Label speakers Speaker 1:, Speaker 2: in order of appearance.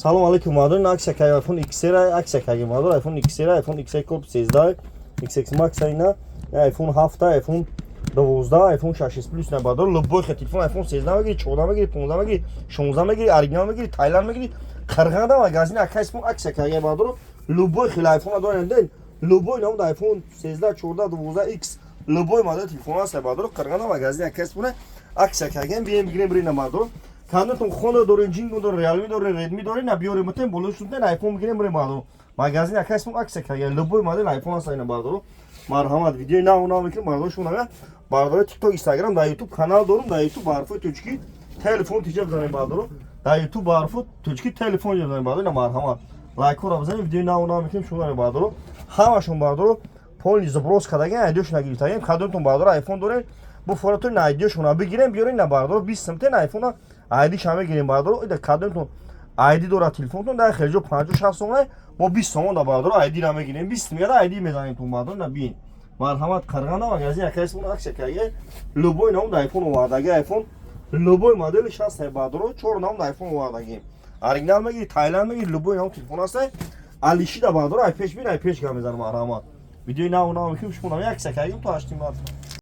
Speaker 1: Салом алейкум, мардон. Акция кай iPhone XR, акция кай, мардон. iPhone XR, iPhone XR корпус 13, XS Max, ина iPhone 7, iPhone 12, iPhone 6s Plus на, бардор. Любой хе телефон, iPhone 13 мегири, 14 мегири, 15 мегири, 16 мегири, оригинал мегири, Таиланд мегири, Қирғанда магазин акайсмон акция кай, бардор. Любой хел iPhone дорем, ден любой намуд iPhone 13, 14, 12, X, любой модел телефон аст, бардор. Қирғанда магазин акайсмон акция кайген, бием, бигирем, бирем, бардор. Кандатон хона дорен, Ҷинго дорен, Реалми дорен, Редми дорен, на биёрем, мутем боло шуден, iPhone бигирем, бирем, бардор. Магазин акайсмон акция кайген, любой модел iPhone аст ина, бардор. Марҳамат, видеои нав нав мекунем, бардор. Шумо бардори TikTok, Instagram, дар YouTube канал дорум, дар YouTube ба ҳарфои тоҷикӣ телефон тиҷа бизанем, бардоро. Дар YouTube ба ҳарфо тоҷикӣ телефон бизанем, бардоро. Ина марҳамат, лайкҳоро бизанем, видеои нав нав мекунем. Шумо бардоро, ҳамашон, бардоро, полный сброс кардагем, айдиёшона гирифтагем. Кадомтон, бардоро, iPhone дорем, бо форатон айдиёшона бигирем, биёрем на, бардоро, 20 сомтен iPhone айдиша мегирем, бардоро. Ида кадомтон айди дорад телефонтон, дар хелҷо 50-60 сомона, мо 20 сомон да, бардоро, айдира мегирем, 20 меяда айди мезанем тун, бардоро. На бин, марҳамат, Қарғанда магазин акайсмон акция каге, любой намуд iPhone овардаги, iPhone любой моделиш ҳаст, бардоро. Чор намуд iPhone овардагим, оригинал мегири, Таиланд мегири, любой намуд телефон ҳаст. Алишида, бардоро, ай пеш бин, ай пеш гап мезанам. Марҳамат, видеои нав нав мекунем. Шумо як акция кагим то 8 март.